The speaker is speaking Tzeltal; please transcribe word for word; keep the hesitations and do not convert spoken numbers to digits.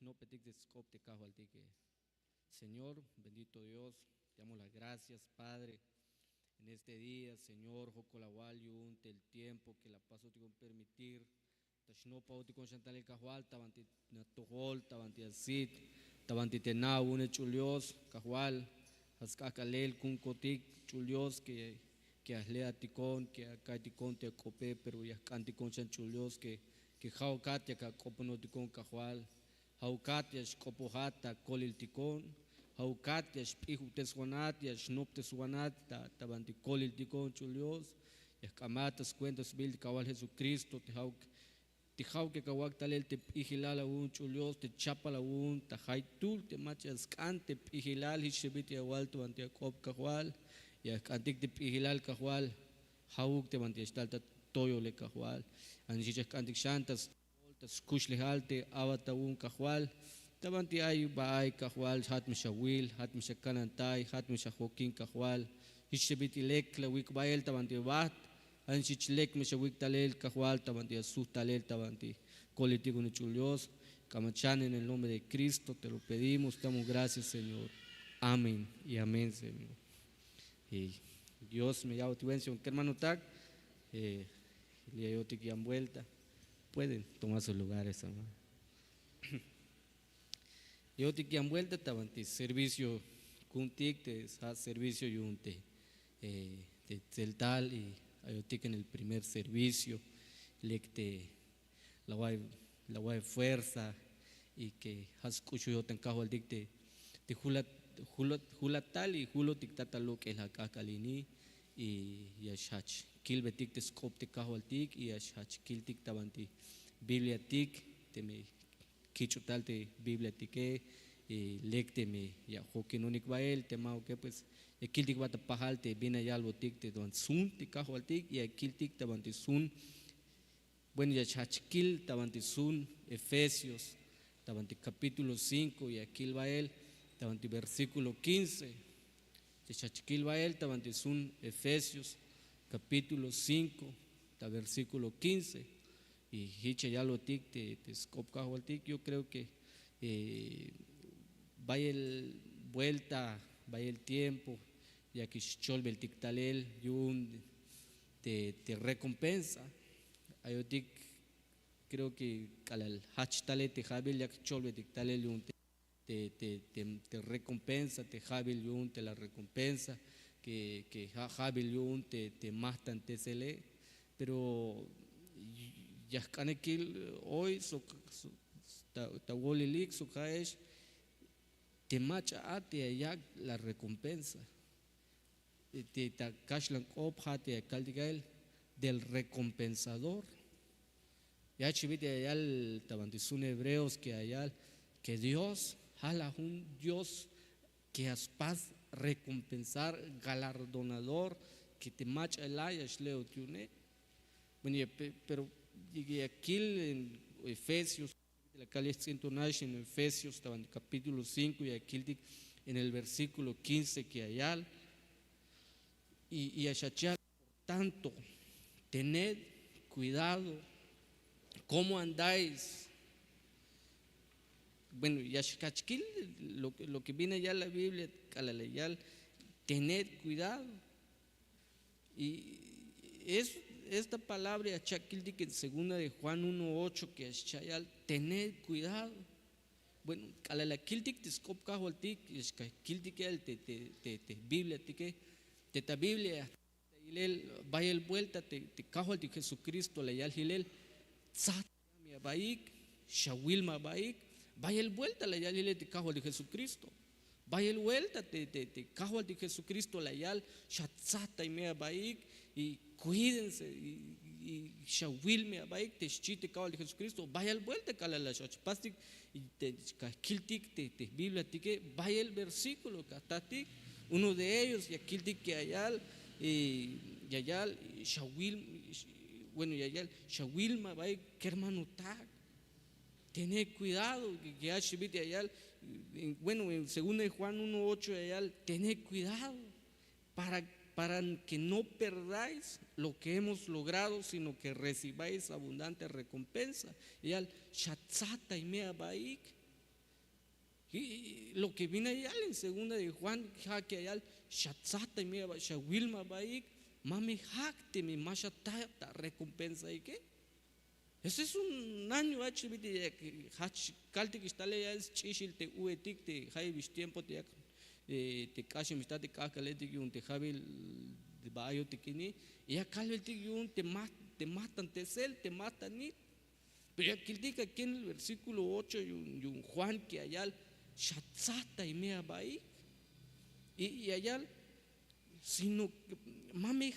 Nopetik te sk'op te kajwaltike. Señor bendito Dios, te damos las gracias, Padre, en este día, Señor, jokol awal yu'un te el tiempo que la pasotikon permitir ta xnopajwotikon xan talel kajwal ta banti natojol, ta banti asit, ta banti te na awu'une ch'ul Dios. Kajwal, ja' sk'ajk'alel ku'unkotik ch'ul Dios que que ajle'atikon, que aka'aytikon te ak'ope, pero ya jk'antikon xan ch'ul Dios que que ja'ukat yak ak'oponotikon kajwal. Ja'ukat ya xk'opojat ta koliltikon. Ja'ukat ya xp'ijubteswanat, ya xnopteswanat ta ta banti koliltikon ch'ul Dios. Ya jk'ambajat ta skuenta sbiil te kajwal Jesucristo te ja'uk te ja'uk yak awak' talel te p'ijilal awu'un ch'ul Dios, te chapal awu'un ta jaytuhl te mach'a ya sk'an te p'ijilal. Jich te bit'il ya awal ta banti ak'op kajwal. Ya jk'antik te p'ijilal kajwal. Ja'uk te banti ya xtal ta toyole kajwal. Ja'nix jich ya jk'antik xan ta skuxlejal te a'bat awu'un kajwal. Ta banti ay ba'ay kajwal, jat me xawil, jat me xakanantay, jat me xajokin kajwal. Jich te bit'il lek la awik' ba'el ta banti bajt. Ja'nix jich lek me xawik' talel kajwal ta banti asujt talel ta banti koliltik yu'un ch'ul Dios. K'amachan, en el nombre de Cristo te lo pedimos, te damos gracias, Señor. Amén y amén, Señor. Y Dios me ya'botik bendición, kermanotak. Eh, ya yo'tik yan vuelta. Pueden tomar sus lugares, amado. Yo'tik yan vuelta ta banti servicio ku'untik te sjat servicio yu'un te eh, te tseltal y ayotik en el primer servicio. Lek te la away, la away fuerza y que ja' sk'uxul yo'tan kajwaltik te te julat, julat, julatal y julotik ta ta lok'el ak'ajk'al ini. Y ya xjach kilbetik te sk'op te kajwaltik y ya xjach kiltik ta banti Bibliatik teme kich'u tal te Bibliatike. Lek teme ya jokinonik ba'el te ma'uke, pues ya kiltik ba ta pajal te bin ya yalbotik te banti sun te kajwaltik, ya kiltik ta banti sun. Bueno, ya xjach kil ta banti sun Efesios, ta banti capítulo cinco ya kil ba'el, ta banti versículo quince. Ya xjach kil ba'el ta banti sun Efesios capítulo cinco, ta versículo quince. Y jich ya yalbotik te te sk'op kajwaltik, yo creo que eh, bayel vuelta, bayel tiempo yak xcholbeltik talel yu'un te te recompensa. Ayotik, creo que k'alal jach talel te ja'bil yak cholbeltik talel yu'un te te te te recompensa, te ja'bil yu'un te la recompensa, que que ja' ja'bil yu'un te te majtantesele. Pero ya jk'anek kil hoy sok ta wolilik sok ja'ex te mach'a a te ya yak' la recompensa. Te ta kaxlan k'op ja' te ya kaltik a él del recompensador. Ya chibit ya yal ta banti sun Hebreos que ya yal que Dios ja' la jun Dios que ya spas recompensar, galardonador, que te mach'a la ya xle'ot yu'une. Bueno, pero ya kil en Efesios, la kal yejts'in to nax en Efesios ta banti capítulo cinco ya kiltik en el versículo quince que ya yal. Y ya xach yal, por tanto, tened cuidado cómo andáis. Bueno, ya xjach kil lo que bin ya yal la Biblia k'alal ya yal tened cuidado. Y es esta palabra ya xcha' kiltik en segunda de Juan uno ocho que ya xcha' yal tened cuidado. Bueno, k'alal ya kiltik te sk'op kajwaltik ya xka kiltik ya'el te te te Bibliatike, te ta Biblia ya ta yilel bayel vuelta te kajwaltik Jesucristo la yal yilel tsat me abaik, xawil me abaik. Bayel vuelta la yal yilel te kajwaltik Jesucristo. Bayel vuelta te te kajwaltik Jesucristo la yal xatsatay me abaik y cuídense y xawil me abaik te xchi te kajwaltik Jesucristo. Bayel vuelta k'alal la xach pastik te xka kiltik te te Bibliatike, bayel versículo ka jtatik. Uno de ellos ya kiltik ya yal, ya yal xawil, bueno, ya yal xawil me abaik, kermanotak. Tened cuidado, ya xibit ya yal, bueno, en segunda de Juan uno ocho ya yal tened cuidado para para que no perdáis lo que hemos logrado, sino que recibáis abundante recompensa. Ya yal xatsatay me abaik. Lo ke bin ya yal en segunda de Juan, ja' ke ya yal, xatzaj ta me aba, xawil me abaik, ma me jak' teme ma xataj ta rekompensaike. Ese es un año ach' bit'il ya jach kaltik ix tal ya yal sch'ixil te u'etik te jayeb ix tiempo te yak, te k'axem ix tal te k'ajk'aletik yu'un te jayeb ba ayotik ini, ya kalbeltik yu'un te majtantesel, te majtanil. Pero ya kiltik akin el versíkulo ocho yu'un Juan ke ya yal, xatzaj ta me abaik. Y ya yal, sino ma me